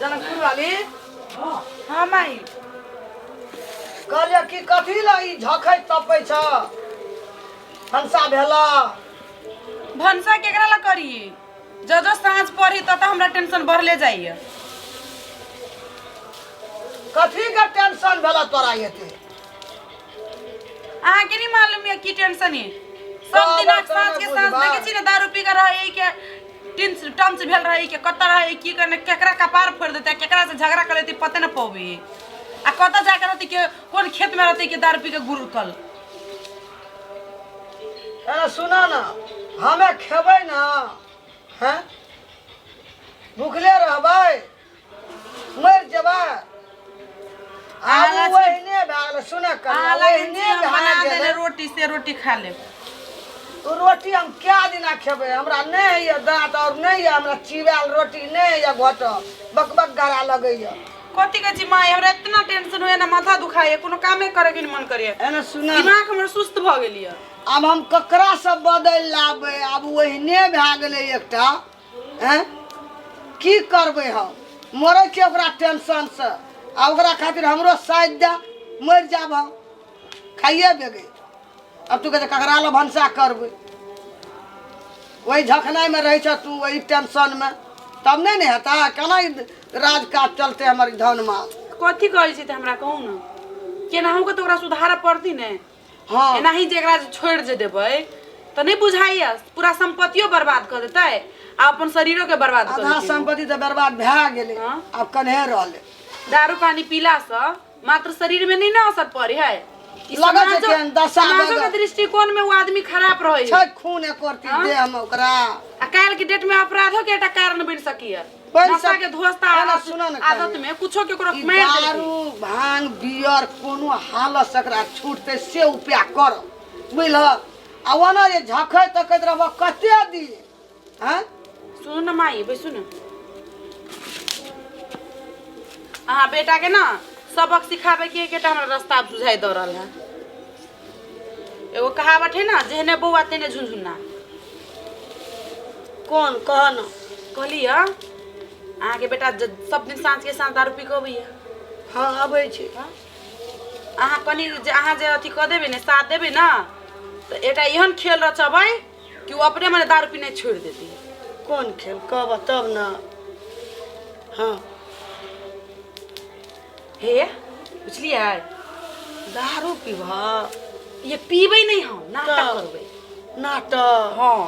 जनकपुर वाली। हाँ माई। कहलियै कि कथी लए ई झखै तपै छ भनसा भेला? भनसा केकरा ला करिए? जब जब साँझ पड़ी तब तऽ हमरा टेंशन बढ़ले जाइए। कथी के टेंशन भेला तोरा एते? अहाँके नहीं मालूम है की टेंशन है। सब दिन कहबो तऽ साँझ नहि के साँझ बुझबै। देखै छी ने, दारू पी के रहै के टेंस टंच भेल रहै के कतऽ रहै, की करने, केकरा कपार फोड़ि देतै, केकरा से झगड़ा कर लेतै, पते न पबै। आ कतऽ जाके रहतै के कोन खेत में रहतै के दारू पी के गुड़कल। एना सुना ना, हमे खेबै ना हैं, भुखले रहबै, मरि जेबै। आब अहाँ ओहिने भए गेलै। सुन कनिया, अहाँ लगन ओहिने छी हम भए बना देने गेलै। रोटी से रोटी खा लेब। ओ रोटी हम कए दिना खेबै? हमरा नहि होइए दाँत आओर नहि यऽ, हमरा चिबायल रोटी नहि होइए घोटल, बकबक गरा लगैए। कथी कहै छी माय, हमरा इतना टेंशन होइए ने, माथा दुखाइए, कोनो कामे करैके नहि मन करैए। एने सुन, दिमाग हमर सुस्त भऽ गेल यऽ। आब हम ककरासँ बदलि लाबबै? आब ओहिने भए गेलै एकटा। आँय, की करबै? हम मरै छियै ओकरा टेंशनसँ, आ ओकरा खातिर हमरो साथ दए मरि जायब हम खाइए बेगै। अब तू कहै छै ककरा लए भनसा करबै? ओहि झखनाइमे रहै छह तू, ओहि टेंशनमे, तब नहि ने हेतै। केना ई राज काज चलतै हमर ई धन माल? कथी कहै छी तऽ हमरा कहू ने, केनाहु के तऽ ओकरा सुधारऽ पड़ती ने। हँ। एनाही जे एकरा जे छोड़ि जे देबै तऽ नहि बुझाइए पूरा सम्पत्तियो बर्बाद कऽ देतै आ अपन शरीरो के बर्बाद कऽ आधा देतै। सम्पत्ति तऽ बर्बाद भए गेलै। हँ। आब कन्हे रहलै। दारू पानी पीलासँ मात्र शरीर में नहीं ना असर पड़े है, ई लगै छै समाजो केहन दशा समाजो के बदल- दृष्टिकोण में वो आदमी खराब रहे है। छै खून एको रत्ती देह में ओकरा। आ काल्हि के डेट में अपराधो के एकटा कारण बनि सकीय। बनि नशा सक- के ध्वस्ता एना आदत सुनऽ ने आदत कनी। में कुछो के ओकरो ई मारि देलकै। दारू भांग बियर कोनो हालत से एकरा छूटतै से उपाय कर, बुझलह? आ ओना जे झखैत तकैत रहबह कते दिन? आँय? सुनू ने माई, बैसू ने। अहाँ बेटा के ना सबक सिखाबे के एकेटा हमरा रास्ता आब सुझाई दऽ रहल है। एगो कहावत है ना, जेहने बौआ तेहने झुनझुना। कोन कह न। कहली अहाँके बेटा सब दिन साँझ के साँझ दारू पी कऽ अबैया। हँ, अबै छै। अहाँ कनि जे अहाँ जे अथी कऽ देबै ने, साथ देबै ने, तऽ एकटा एहन खेल रचबै कि ओ अपने मने दारू पीनाइ छोड़ि देती। कोन खेल कहबह तब ने। हँ। हे बुझलियै? दारू पीबह? ये पीबै नहि, हम नाटक तऽ? करबै। नाटक? हँ,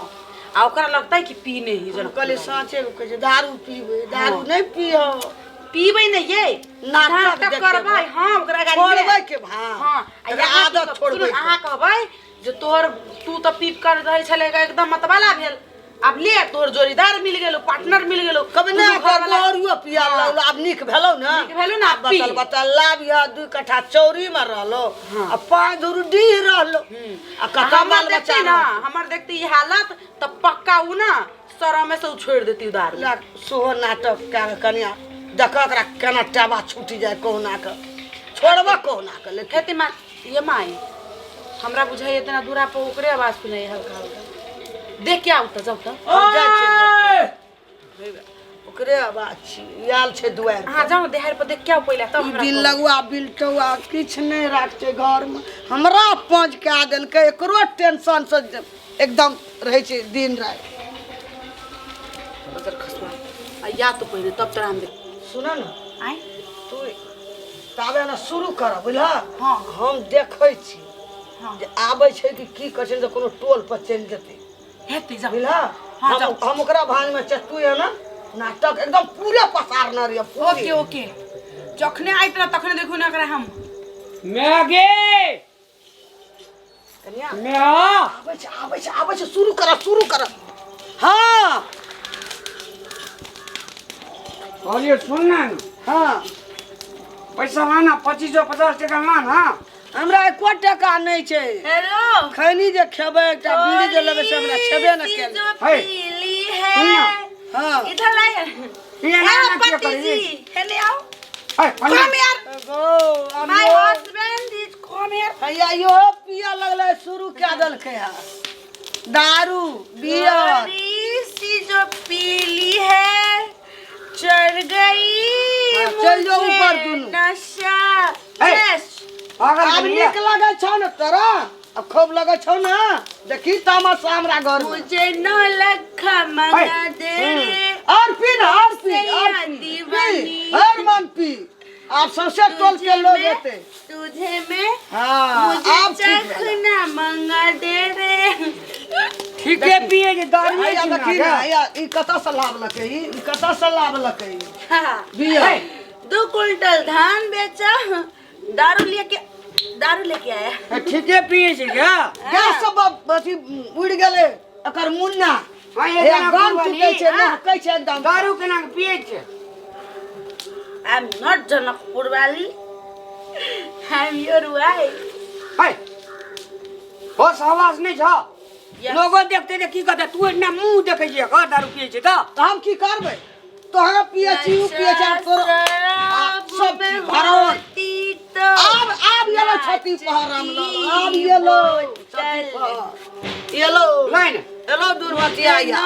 आ ओकरा लगतै कि पी नहि हम कहलियै साँचे कहै छै दारू पीबै। दारू नहि पीह। पीबै नहि ये। नाटक नाटक देखेबै। करबै हँ ओकरा गाड़ी में। छोड़बै के भाव? हँ, आ एकरा यहाँ की आदत सुनू, छोड़बै के। अहाँ कहबै जे तोहर तू तऽ पीप कर रहै छलै एकदम मतवाला भेल, आब ले तोहर जोड़ीदार मिल गेलो, पार्टनर मिल गेलो। कभी दुनू नहि घरवाला- दारुओ पिया लगलो, आब नीक भेलौ ने? नीक भेलौ ने, आब आब पी। बतल बतल लाबिह, 2 कट्ठा चौरी में रहलो आ 5 धुर डीह रहलो आ कतऽ हमर बाल बच्चा देखती ना, रहतौ? हमर देखती ई हालत तऽ पक्का उ ना शरमे से उ छोड़ि देती दारू। ला सेहो नाटक कए कऽ कनिया देख ओकरा केना टेबा छूटि जाय, कहुना कऽ छोड़बह कहुना कऽ लेकिन। हेतै मा ये माई, हमरा बुझाइए इतना दूरा पर ओकरे आवाज सुनाइ हल्का हल्का। देख के आउ तऽ, जाउ तऽ। हम जाइ छियै, ओकरे आवाज छी, आयल छै दुआरि पर। अहाँ जाउ ने देहार पर, देख के आउ पहिले, तब हमरा बिल कहू। लगुआ बिलटौआ किछु नहि राखै घरमे, हमरा पाँच कए देलकै। एकरो टेंशनसँ एकदम रहै छै दिन राति। बजर खसुआ आ या तो पहिले तब तोरा हम देख। सुन ने। आय। तू ताबे ने शुरू कर, बुझलह? हँ। हम देखै छी हँ। जे आबै छै कि की करै छै, तऽ कोनो टोल पर चलि जेतै। हेतै, जाउ। बुझलह? हँ, हम जाउ। हम ओकरा भाँजमे चट्टू है ने, नाटक एकदम पूरे पसारने रहियै पूरे। ओके ओके, जखने आइत रह तखने देखू ने एकरा हम। मैगी। कनिया। मैं आबै छै, आबै छै, आबै छै। शुरू कर, शुरू कर। हँ। कहलिए सुन ना। हँ। पैसा लाना, 2550 टका लाना। हमरा एको टका नहि छै। हेलो। खैनी जे खेबै, एकटा बीड़ी जे लेबै, से हमरा छेबे ने केलै। जो हे। पीली है। सुन ना। हँ। इधर लाइए। ये ना ए ना किया पति करी जी, हेने आओ। ए पंडित। कम यार। गो my अभियो हस्बैंड is come here. हैया इहो पिया लगलै, शुरू कए देलकै है दारू बियर। थोड़ी सी जो पीली है चढ़ गई चलि जो ऊपर दुनू। नशा ए, यस पागल आब बनिया। नीक लगै छौ ने तोरा अब खूब लगै छौ ने देखी तामस हमरा घर में। मुझे 9 लखा मंगा दे रे और पी ना और पी और सैया पी, पी दीवानी। और मन पी आब सौंसे टोल के तुझे लोग मैं- एते तुझे मैं हाँ मुझे आब ठीक भेल। चखना मंगा दे रे ठीके पिए जे दारू हैया छै ना देखी गे। ने हैया ई कतऽ से लाबलकै ई ई कतऽ से लाबलकै ई हाँ। बिया 2 क्विंटल धान बेचा दारू लेके दारू लेके आया ए, ठीके पिए छै गे गैस सब अथी उड़ि गेलै एकर मुन्ना हाँ, ये हे जेना गम कुरबानी, टूटै छै हाँ। महकै छै एकदम दारू केना के पिए छै I am not Janakpur वाली I am your wife है होश आवाज नहि छौ Yes. लोगो देखते जे की कहते तू एना मुंह देखै छियै घर दारू पिए छै तऽ तऽ हम की करबै तोहरा पिए छी उ पिए छै आब तोरो सब चीज भरल। आब आब एलो छाती पर रामलाल आब एलो छाती पर एलो लाइन एलो दुर्मतिया आया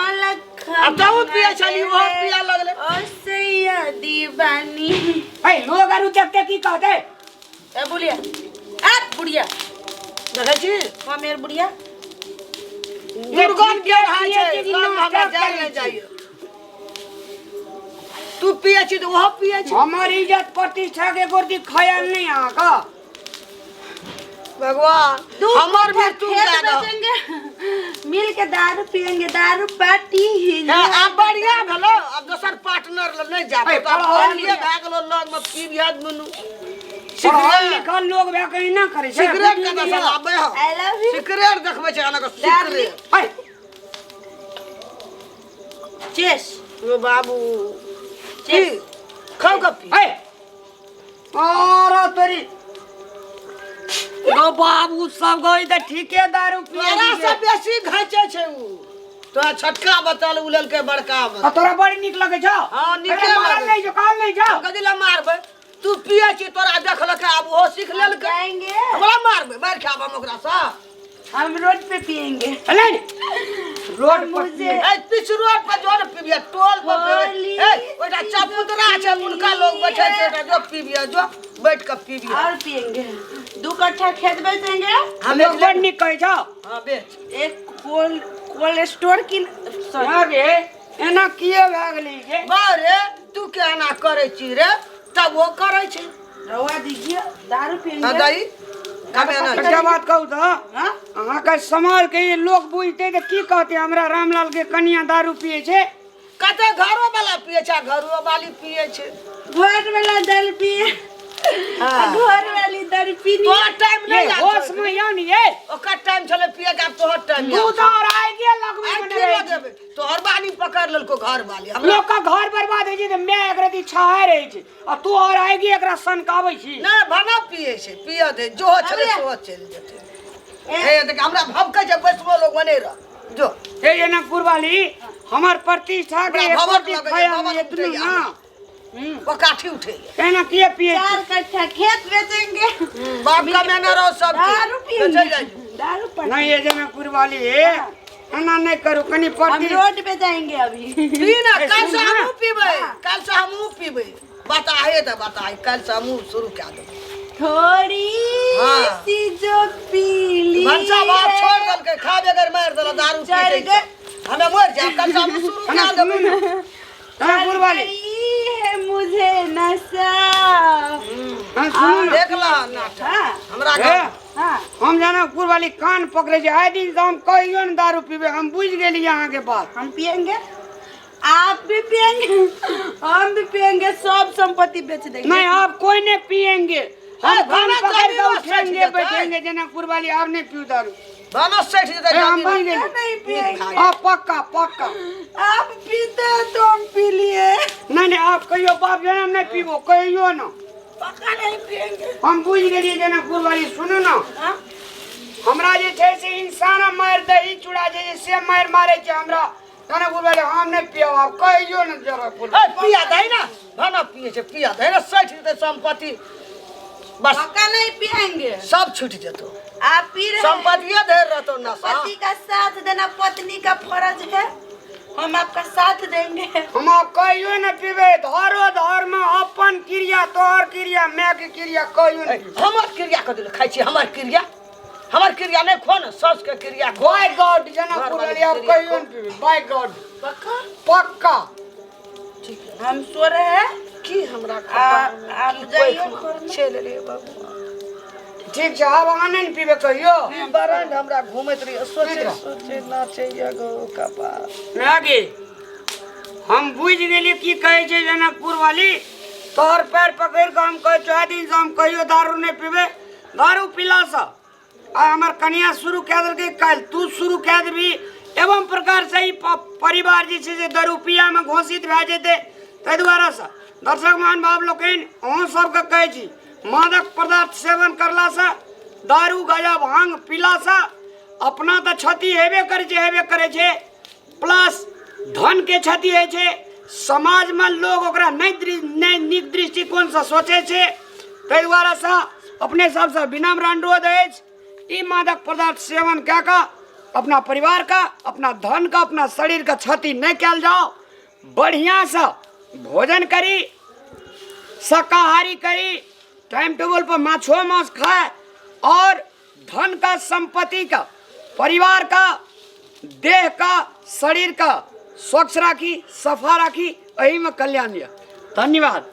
अब तहु पिए छली ओहो पिए लगले ओ सैया दीवानी है लोग आरू देखते की कहते ए बुढ़िया ए बुढ़िया देखै छी हाँ मेरे बुढ़िया दुर्गम के रहै छै कि लग हमरा नाटक जाय करै नहि छी। जाइए तू पिए छी तऽ ओहो पिए छी हमर इज्जत प्रतिष्ठा के गोटी ख्याल नहीं अहाँके भगवान दू हमर कट्ठा मृत्यु खेत दए दह। बेचेंगे मिल के दारू पियेंगे दारू पार्टी हँ, आब बढ़िया भेलो आब दोसर पार्टनर लग नहि जाब ऐ, तो आब पढ़ल बढ़िया भए गेलो लग में पीबिया दुनू पढ़ल सिगरेट लिखल लोग भए के एना करै छै सिगरेट कतऽ से लाबै हो I love you cigarette देखबै छै एना कऽ सिगरेट है चेस ओ बाबू की खाउ कऽ पी है और तोरी गो बाबू सब गो ई तऽ ठीके दारू पिए तोरा से बेसी घांचे छै उ तोरा छोटका बतल उ लेलकै बड़का आ बतल तोरा बड़ी नीक लगै छौ हाँ, नीके अरे मारल लगै। नहि छौ कहल नहि छौ कथी लए मारबै तू पिए छी तोरा देखलकै आब ओहो सीख लेलकै जाएंगे हमरा मारबै मारि खायब हम ओकरासँ हम रोड पे पियेंगे चले रोड पर मुझे ए पिछ रोड पर जो ने पीबिया टोल पर पीबै होली ए ओटा चबूतरा छै हुनका लोग बैठे छै ओटा जो पीबिया जो बैठ के पीबिया और पियेंगे 2 कट्ठा खेत बेचेंगे हम लोग बड़ नीक कहै छौ हां बेच एक कोल्ड कोल्ड स्टोर की सॉरी हाँ गे एना किए भए गेलै गे बारे तू केना करै छी रे तब वो करै छै रवा दीजिए दारू हां पियेंगे दही कमे ना एकटा बात कहू तऽ हाँ अहाँके समाजके ई लोक बुझतै तऽ की कहतै हमरा रामलाल के कनिया दारू पियै छै कते घरो वाला पिए छै घरो वाली पिए छै घर वाला दारू पिए हाँ। घर वाली दारू पीनी तोहर टाइम ये नहीं आयल होश छौ। में यौ नि ये ओकर टाइम छलै पिए के आब तोहर टाइम तू आयल तऽ और आगे लगबै आइ मे की रहै छी। लगेबै तोहर बानी पकड़ लेलको घर वाली हमरा लोक के घर बर्बाद होइ छै तऽ माय एक रति छाहै रहै छै आ तू और आगे एकरा सनकाबै छी नहि भना पिए छै पिए दे जो छलै सेहो चलि जेतै हे देख हमरा भभकै छै बैसबो लोग ओने रह जो हे जनकपुर वाली हमर प्रतिष्ठा के हमरा एको भभक रति लगैए, ख्याल भभक नहि एतनो उठैए ना ओ काठी उठैए एना किए पिए छी? 4 कट्ठा खेत बेचेंगे बाप कमेने रहो सब दारू चीज तो चलि पियेंगे जाइ दारू पर नहीं ये जनकपुर वाली एना नहीं करू कनी हम प्रति रोड पे जाएंगे अभी पी ना ए, काल्हि सुन से ना। हमहूँ पीबै काल्हि से हमहूँ पीबै बताहे तऽ बताहे काल्हि से हमहूँ शुरू कए देबै थोड़ी हाँ। सी जो पीली भनसा भात छोड़ देलकै खा बगैर मारि देलक दारू चल पी गए। हमे मरि जायब काल्हि से हमहूँ शुरू एना कए सुनू देबै ना जनकपुर वाली गई है मुझे नशा हाँ, सुनू ना देख लह नाटक हाँ हमरा हे, घर हाँ हम जनकपुर वाली कान पकड़े छी आइ दिन से हम कहियो ने दारू पीबे हम बुझि गेलियै अहाँके बात हम पियेंगे आप भी पियेंगे हम भी पियेंगे सब संपत्ति बेच देंगे नहीं आप कोई नहीं पियेंगे हम ए, कान भानस पकड़ के जमीन उठेंगे सठि जेतै। बैठेंगे जनकपुर वाली आप नहीं पीऊ दारू भानस सठि जेतै ए, हम जमीन। बुझि गेली नहीं पियेंगे हाँ पक्का पक्का आप पीते हैं तो हम पी लिए नहीं नहीं आप कहियो बाप जनम नहीं पीबो कहियो ना पक्का नहीं पियेंगे हम बुझि गेलियै जनकपुर वाली सुनू ना हाँ? हमरा जे छै से इंसान मारि दही चूड़ा जे छै से मारि मारै छै हमरा जनकपुर वाली हम नहीं पियब आब कहियो ना जनकपुर ए, पिया दही ना भानस पिए छै पिया दही ना सठि जेतै संपत्ति बस पक्का नहीं पियेंगे सब छूटि जेतौ आप पी रहे हैं संपत्तिये धरि रहतौ नशा पति का साथ देना पत्नी का फर्ज है हम आपका साथ देंगे हम आब कहियो न पीबै धरो धर में अपन अपन क्रिया तोहर क्रिया माय के क्रिया कहियो ए, नहीं। हमर क्रिया कथी लए खाइ छी? हमर क्रिया, हमर क्रिया नहि खो ने, साउस के क्रिया खो। बाय गॉड, जनकपुर घरवाली वाली, आब क्रिया कहियो खो। नहीं पीबै। बाय गॉड, पक्का? पक्का। ठीक है, हम सो रहे हैं। की हमरा आप की जाइए कोइ घर में। चलि एलियै बाबू। ठीक छै, आब अहाँ नहि ने पीबै कहियो। ई बरांड हमरा घूमैत रहियै, सोचे रह। सोचे नाचैया गो कपार। माय, हम बुझि गेलियै की कहै छै जनकपुर वाली। तोहर पैर पकड़ि कऽ हम कहै छौ, दिनसँ हम कहियो दारू नहि पीबै। दारू पीलासँ आइ हमर कनिया शुरू कए देलकै, काल्हि तू शुरू कए देबही। एवं प्रकारसँ ई परिवार जे छै से दारू पियामे घोषित भए जेतै। ताहि दुआरेसँ दर्शक महानुभाव लोकनि, अहूँ सबके कहै छी, मादक पदार्थ सेवन करलासँ, दारू गाजा भांग पीलासँ अपना तऽ क्षति हेबे करै छै, हेबे करै छै, प्लस धनके क्षति होइ छै। समाजमे लोग ओकरा नहि नीक दृष्टिकोणसँ सोचै छै। ताहि दुआरेसँ अपने सबसँ विनम्र अनुरोध अछि, ई मादक पदार्थ सेवन कए कऽ अपना परिवारके, अपना धनके, अपना शरीरके क्षति नहि कयल जाउ। बढ़िआँसँ भोजन करी, शाकाहारी करी, टाइम टेबल पर माछो मांस खाए और धन का, संपत्ति का, परिवार का, देह का, शरीर का स्वच्छ राखी, सफा राखी। एहिमे कल्याण यऽ। धन्यवाद।